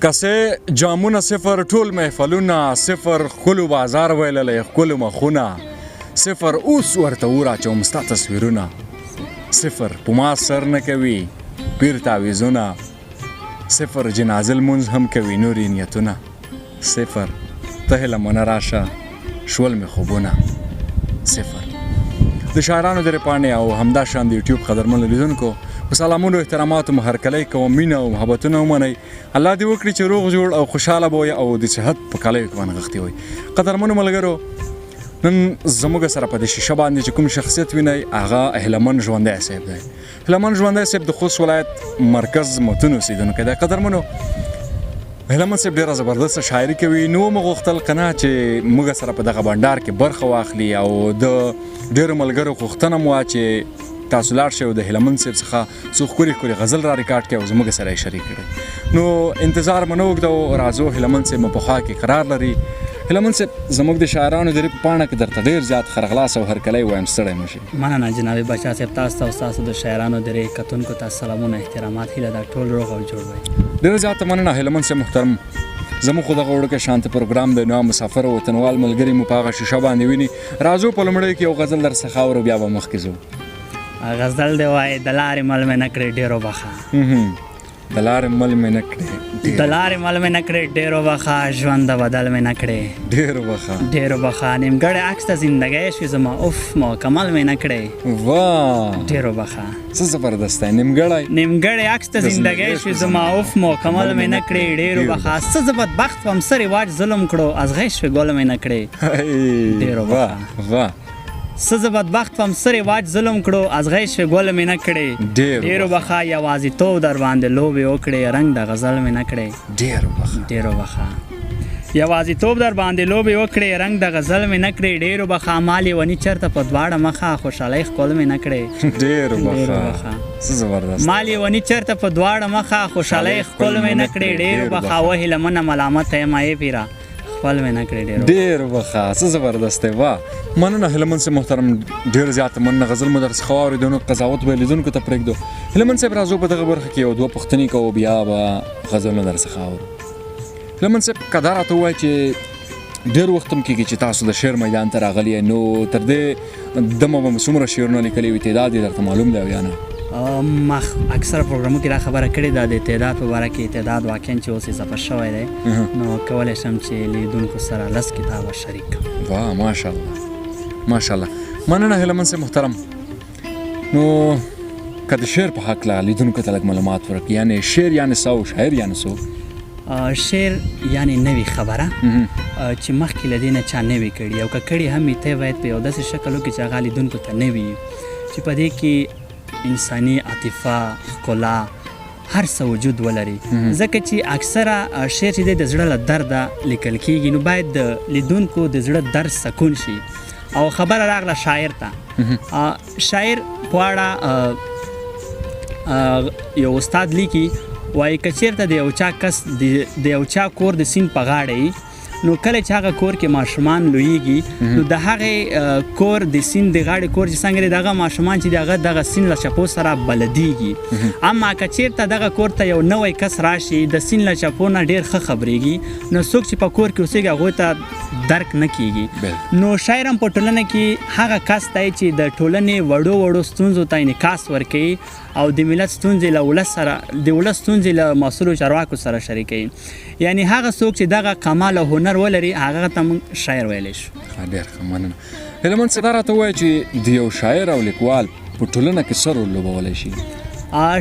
کسه جامونه صفر، ټول محفلونه صفر، ښکلو بازار ویللی ښکلو مخونه صفر، اوس ورته وراچوم ستا تصویرونه صفر، په ما سر نه کوي پیر تعویذونه صفر، جنازه لمونځ هم کوي نورې نیتونه صفر، ته هله منه راشه شول مې خوبونه صفر. د شاعرانو د پاڼې او همدا شان د یوټیوب قدرمنو لیدونکو په سلامونو احتراماتو مو هرکلی کوم، مینه او محبتونه ومنئ. الله دې وکړي چې روغ جوړ او خوشحاله به وئ او د صحت په کالیو کې به نغښتي وئ. قدرمنو ملګرو، نن زموږ سره په دې شیشه باندې چې کوم شخصیت وینئ هغه هیلمن ژوندی صاحب دی. هیلمن ژوندی صاحب د خوست ولایت مرکز متون اوسېدونکی دی. قدرمنو، هیلمن صاحب ډېره زبردسته شاعري کوي، نو مو غوښتل که نه چې موږ سره په دغه بنډار کې برخه واخلي او د ډېرو ملګرو غوښتنه مو وه چې تاسو لاړ شئ او د هیلمن صاحب څخه څو ښکلي ښکلي غزل را ریکارډ کړئ او زموږ سره یې شریک کړئ. نو انتظار مو نه اوږدوو، راځو. هیلمن صاحب مو په خوا کې قرار لري. هیلمن صاحب، زموږ د شاعرانو د په پاڼه کې درته ډېر زیات ښه او هرکلی وایم، ستړی مه شئ. مننه جناب بچا صاحب، تاسو ته او ستاسو د شاعرانو درې کتونکو ته سلامونه احترامات، هیله ده ټول روغ او جوړ وئ. ډېره زیاته مننه هیلمن صاحب محترم. زموږ خو دغه وړوکی شانته پروګرام دی، نو مسافر او وطنوال ملګري مو په هغه شیشه باندې ویني. راځو په لومړیو کې یو غزل در څخه اورو، بیا به مخکې ځو. غزل دی وایي: د لارې مل مې نه کړې ډېر وبخښه. د لارې مل مې نه کړې، د لارې مل مې نه کړې ډېر وبخښه، ژوند د بدل مې نه کړې ډېر وبخښه، ډېر وبخښه، نیمګړی عکس د زندګۍ شوې زما اوف مکمل مې نه کړې. واه، ډېر وبخښه، څه زبردست دی. نیمګړی نیمګړی عکس د زندګۍ شوې زما اوف مکمل مې نه کړې ډېر وبخښه، څه زه بدبخت وم څه رواج ظلم کړو ازغی شوې ګل مې نه کړې ډېر وبخښه. واه، څه زه بدبخت وم څه رواج ظلم کړو ازغی شوې ګل مې نه کړې ډېر وبخښه، یوازیتوب در باندې لوبې وکړې رنګ د غزل مې نه کړې ډېر وبخښه، ډېر وبخښه، یوازیتوب در باندې لوبې وکړې رنګ د غزل مې نه کړې ډېر وبخښه، ما لیوني چېرته په دواړه مخه خوشحالۍ ښکل مې نه کړې ډېر وبخښه، څه زبردست. ما لیوني چېرته په دواړه مخه خوشحالۍ ښکل مې نه کړې ډېر وبخښه، وهې لمنه ملامته یم ای پیره خپل مې نه کړې ډېر ډېر وبخښه، څه زبردست دی. واه، مننه هیلمن صاحب محترم، ډېر زیاته مننه. غزل مو در څخه واورېدو، نو قضاوت به یې لیدونکو ته پرېږدو. هیلمن صاحب، راځو په دغه برخه کې یو دوه پوښتنې کوو، بیا به غزلونه در څخه اورو. هیلمن صاحب، که دا راته ووایې چې ډېر وخت هم کېږي چې تاسو د شعر میدان ته راغلي یئ، نو تر دې دمه به مو څومره شعرونه لیکلي وي، تعداد یې درته معلوم دی او یا نه؟ ما اکثره پروګرامو کې دا خبره کړې ده د تعداد په باره کې، تعداد واقعا چې اوس اضافه شوی دی، نو کولی شم چې لیدونکو سره 10 کتابه شریک کړم. واه، ماشاءالله ماشاءالله، مننه هیلمن صاحب محترم. نو که د شعر په هکله لیدونکو ته لږ معلومات ورکړي، یعنې شعر یعنې څه او شاعر یعنې څه؟ شعر یعنې نوې خبره چې مخکې له دې نه چا نوې کړي، او که کړي هم یې ته باید په یو داسې شکل وکړي چې هغه لیدونکو ته نوي، چې په دې کې انساني عاطفه، ښکلا، هر څه وجود ولري. ځکه چې اکثره شعر چې دی د زړه له درده لیکل کېږي، نو باید د لیدونکو د زړه درد سکون شي. او خبره راغله شاعر ته، شاعر په اړه یو استاد لیکي، وایي که چېرته د یو چا کس د یو چا کور د سیند په غاړه وي، نو کله چې هغه کور کې ماشومان لویږي، نو د هغې کور د سیند د غاړې کور چې څنګه دی، دغه ماشومان چې د هغه دغه سیند له چپو سره بلدیږي. اما که چېرته دغه کور ته یو نوی کس راشي، د سیند له چپو نه ډېر ښه خبرېږي، نو څوک چې په کور کې اوسېږي هغوی ته درک نه کېږي. نو شاعر هم په ټولنه کې هغه کس دی چې د ټولنې وړو وړو ستونزو ته انعکاس ورکوي او د ملت ستونزې له ولس سره، د ولس ستونزې له مسؤلو چارواکو سره شریکوي. یعنې هغه څوک چې دغه کمال او هنر ولري هغه ته موږ شاعر ویلی شو. ډېر ښه، مننه. هیلمن صاحب، دا راته ووایه چې د یو شاعر او لیکوال په ټولنه کې څه رول لوبولی شي؟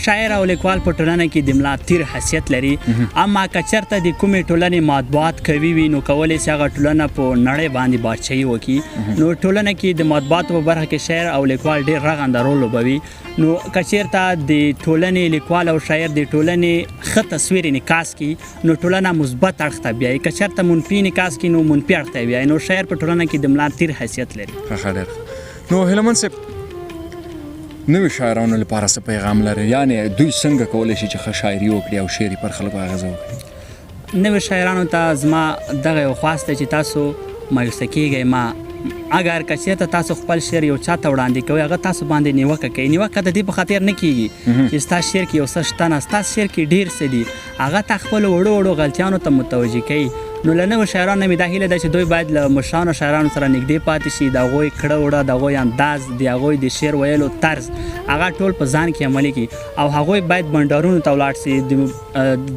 شاعر او لیکوال په ټولنه کې د ملا تیر حیثیت لري، اما که چېرته د کومې ټولنې مطبوعات قوي وي، نو کولی شي هغه ټولنه په نړۍ باندې بادشاهي وکړي. نو ټولنه کې د مطبوعاتو په برخه کې شاعر او لیکوال ډېر رغنده رول لوبوي. نو که چېرته د ټولنې لیکوال او شاعر د ټولنې ښه تصویر انعکاس کړي، نو ټولنه مثبت اړخ ته بیایي، که چېرته منفي انعکاس کړي، نو منفي اړخ ته بیایي. نو شاعر په ټولنه کې د ملا تیر حیثیت لري. ښه، ډېر ښه. نو هیلمن صاحب، نوي شاعرانو لپاره څه پیغام لري؟ یعنې دوی څنګه کولی شي چې ښه شاعري وکړي او شعر یې پر خلکو اغېزه وکړي؟ نوي شاعرانو ته زما دغه یو خواست دی چې تاسو مایوسه کېږئ ما، اګر که چېرته تاسو خپل شعر یو چا ته وړاندې کوئ، هغه تاسو باندې نیوکه کوي. نیوکه د دې په خاطر نه کیږي چې ستا شعر کې یو څه شته، نه، ستا شعر کې ډېر څه دي، هغه تا خپلو وړو وړو غلطیانو ته متوجه کوي. نو له نوو شاعرانو مې دا هیله ده چې دوی باید له مشرانو شاعرانو سره نږدې پاتې شي، د هغوی کړه وړه، د هغوی انداز، د هغوی د شعر ویلو طرز، هغه ټول په ځان کې عملي کړي، او هغوی باید بنډارونو ته ولاړ شي،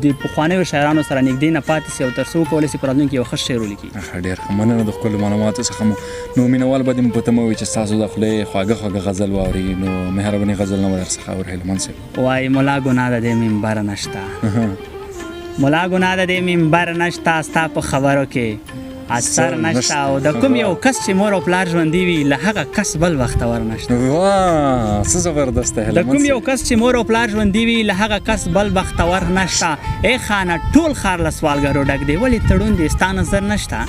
د پخوانیو شاعرانو سره نږدې نه پاتې شي، او تر څو وکولی شي په راتلونکي کې یو ښه شعر ولیکي. ښه، ډېر ښه، مننه د ښکلو معلوماتو څخه مو. نو مینهوال به دې په تمه وي چې ستاسو د خولې خواږه خواږه غزل واوري، نو مهرباني غزل نه به در څخه اوري هیلمند صاحب. وایي ملا ګناه د دې منبر نشته، ملا ګناه د دې منبر نشته، ستا په خبرو کې اثر نشته، او د کوم یو کس چې مور او پلار ژوندي وي له هغه کس بل بختور نشته. واه، څه زبردست. د کوم یو کس چې مور او پلار ژوندي وي له هغه کس بل بختور نشته. ای خانه ټول ښار له سوالګرو ډک دی، ولې تړون دی ستا نظر نشته.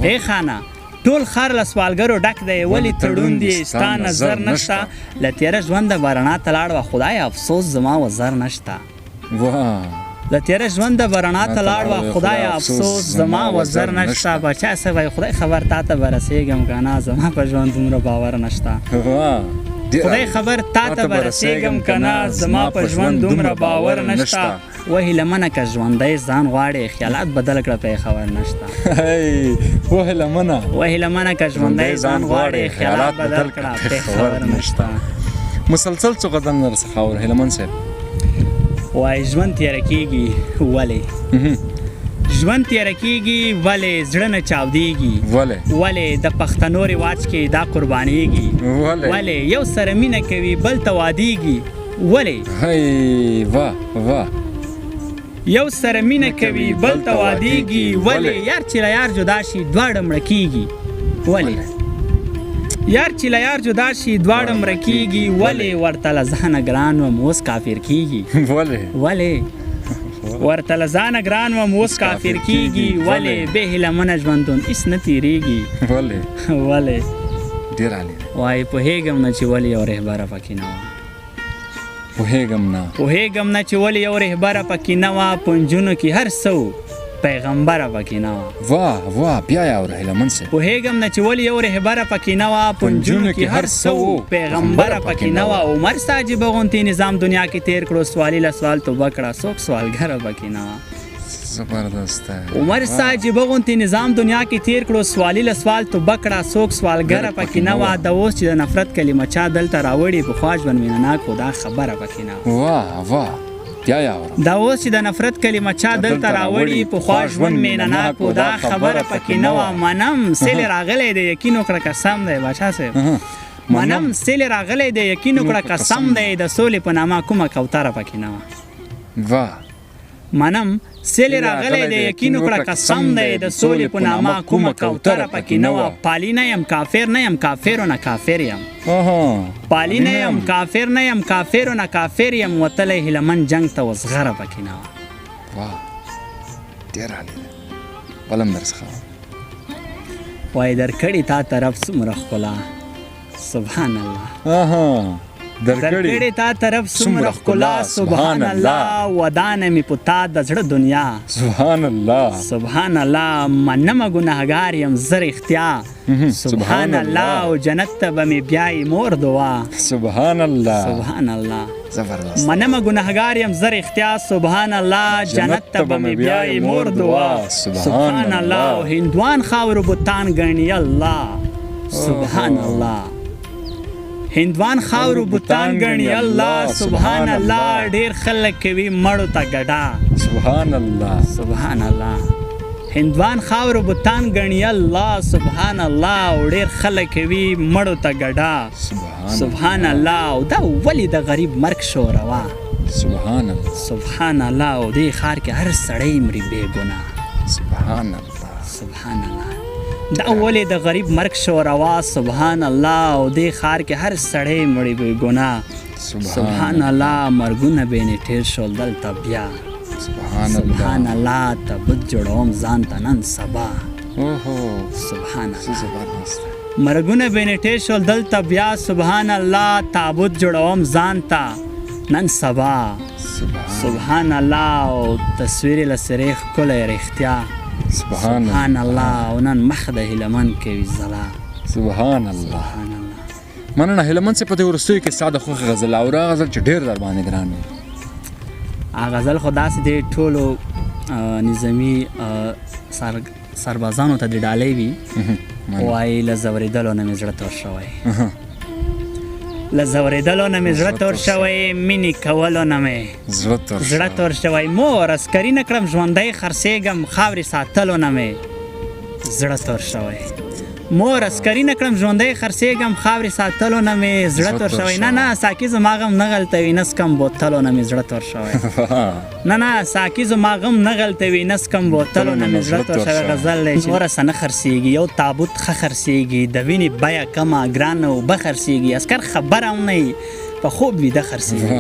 ای خانه ټول ښار له سوالګرو ډک دی، ولې تړون دی ستا نظر نشته. له تېره ژونده به رڼا ته لاړ وه، خدای افسوس زما وزر نشته. له تېره ژونده به رڼا ته لاړ وه، خدای افسوس زما وزر نشته. بچا صاحب خدای خبر تا ته به رسېږم که نه، زما په ژوند دومره باور نشته. خدای خبر تا ته به رسېږم که نه، زما په ژوند دومره باور نشته. وهي لمنه که ژوندی ځان غواړې، خیالات بدل کړه په خبر نشته. وهي لمنه، وهي لمنه که ژوندی ځان غواړې، خیالات بدل کړه په خبر نشته. مسلسل څو غزل در څخه اورو هیلمند صاحب. وای ژوند تیاره کیږي ولې، ژوند تیاره کیږي ولې، زړه نه چاودیږي ولې، ولې د پښتنو رواج کې دا قربانیږي ولې، یو سره مینه کوي بل ته وادیږي ولې. هی واه واه، یو سره مینه کوي بل ته وادیږي ولې، یار چې له یار جدا شي دواړه مړه کیږي ولې، یار چې له یار جدا شي دواړه مړه کیږي ولې، ورته له ځانه ګران وم اوس کافر کیږي ولې، ولې ورته له ځانه ګران وم اوس کافر کیږي ولې، بې هیله منه ژوندون هیڅ نه تېرېږي ولې، ولې. ډېر عالي. وایي پوهېږم نه چې ولې یو رهبره پکې نه وه، پوهېږم نه، پوهېږم نه چې ولې یو رهبره پکې نه وه، په نجونو کې هر څه و پیغمبره پکې نه وه. واه واه، بیا یې اورو هیلمند صاحب. پوهېږم نه چې ولې یو رهبره پکې نه وه، په نجونو کې هر څه و پیغمبره پکې نه وه. عمر ستا عجیبه غوندې نظام دنیا کې تېر کړو، سوالي له سوال توبه کړه، څوک سوالګره پکې نه وه. زبردست. عمر ستا عجیبه غوندې نظام دنیا کې تېر کړو، سوالي له سوال توبه کړه، څوک سوالګره پکې نه وه. د اوس چې د نفرت کلمه چا دلته راوړي، پخوا ژوند مینه ناک و دا خبره پکې نه وه. واه واه، بیا یې اورم. دا اوس چې د نفرت کلمه چا دلته راوړي، پخوا ژوند مینه ناک و دا خبره پکې نه وه. منم سیلې راغلی دی یقین وکړه قسم دی باچا صاحب، منم سیلې راغلی دی یقین وکړه قسم دی، د سولې په نامه کومه کوتره پکې نه وه. واه، منم سیلې راغلی دی یقین وکړه قسم دی، د سولې په نامه کومه کوتره پکې نه وه. پالي نه یم کافر نه یم، کافرو نه کافر یم، پالي نه یم کافر نه یم، کافرو نه کافر یم، وتلی هیلمند جنګ ته وزغره پکې نه وه. واه، ډېر عالي دی، بل هم در څخه. وایي درکړي تا طرف څومره ښکلا، سبحان الله. درکړې تا طرف څومره ښکلا، سبحان الله. ودانه مې په تا د زړه دنیا، سبحان الله، سبحان الله. منمه ګناهګار یم زه رښتیا، سبحان الله. او جنت ته به مې بیایي مور دعا، سبحان الله، سبحان الله. زبردست. منمه ګناهګار یم زه رښتیا، سبحان الله. جنت ته به مې بیایي مور دعا، سبحان الله. او هندوان خاورو بتان ګڼي الله، سبحان الله. هندوان خاورو بتان ګڼي الله، سبحان الله. ډېر خلک کوي مړو ته ګډا، سبحان الله، سبحان الله. هندوان خاورو بتان ګڼي الله، سبحان الله. او ډېر خلک کوي مړو ته ګډا، سبحان الله. او دا ولې د غریب مرګ شو روا، سبحان الله، سبحان الله. او دې ښار کې هر سړی مري بې ګناه، سبحان الله، سبحان الله. دا ولې د غریب مرګ شو روا، سبحان الله. او دې ښار کې هر سړی مړی بې ګناه، سبحان الله. مرګونه بې نیټې شول دلته بیا، سبحان الله. تبت جوړوم ځان ته نن سبا، سبحان الله. مرګونه بې نیټې شول دلته بیا، سبحان الله. تابوت جوړوم ځان ته نن سبا، سبحان الله. او تصویر له سرې ښکلی رښتیا، سبحان سبحان الله او نن مخ د هیله من کوي ځلا. سبحان الله. سبحان الله. مننه هیله من صاحب، په دې وروستیو کې ستا د خوښې غزل او هغه غزل چې ډېر در باندې ګران وي. هغه غزل خو داسې دی ټولو نظامي سربازانو ته د ډالۍ وي. وایي له ځورېدلو نه مې زړه تور شوی، له ځورېدلو نه مې زړه تور شوی، مینې کولو نه مې زړه تور شوی، مور عسکري نه کړم ژوندی خرڅېږم، خاورې ساتلو نه مې زړه تور شوی، مور عسکري نه کړم ژوندی خرڅېږم، خاورې ساتلو نه مې زړه تور شوی، نه نه ساکي زما غم نه غلطوي، نه څکم بوتلو نه مې زړه تور شوی، نه نه ساکي زما غم نه غلطوي، نه څکم بوتلو نه مې زړه تور شوی. غزل دی چې نوره څه نه خرڅېږي، یو تابوت ښه خرڅېږي، د وینې بیه کمه ګرانه اوبه خرڅېږي، عسکر خبره هم نه وي په خوب ویده خرڅېږي،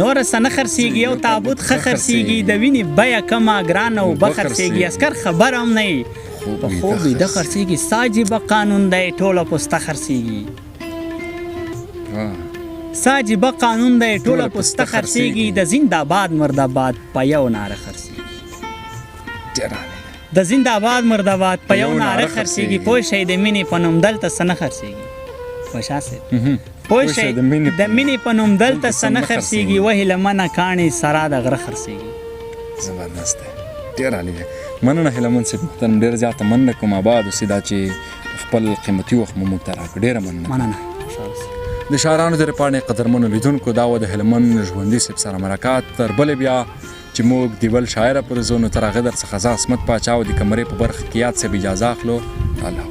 نوره څه نه خرڅېږي، یو تابوت ښه خرڅېږي، د وینې بیه کمه ګرانه اوبه خرڅېږي، عسکر خبره هم نه وي په خوب ویده خرڅېږي، ستا عجیبه قانون دی ټوله پسته خرڅېږي، ستا عجیبه قانون دی ټوله پسته خرڅېږي، د زنده باد مرده باد په یو ناره خرڅېږي، د زنده باد مرده باد په یو ناره خرڅېږي، پوه شئ د مینې په نوم دلته څه نه خرڅېږي. خوشحال صاحب پوه شئ د مینې په نوم دلته څه نه خرڅېږي، وهي لمنه کاڼي سرا د غره خرڅېږي. زبردست دی، ډېر عالي دی. مننه هیله من صاحب محترم، ډېره زیاته مننه کوم، آباد اوسې دا چې خپل قیمتي وخت مو موږ ته راکړ، ډېره مننه. مننه. د شاعرانو د پاڼې قدرمنو لیدونکو، دا وه د هیلمن ژوندي صاحب سره مرکه. تر بلې بیا چې موږ د بل شاعره پر ځو، نو تر هغه در څخه زه عصمت پاچا او د کمرې په برخه کې یاد صاحب اجازه اخلو. الله.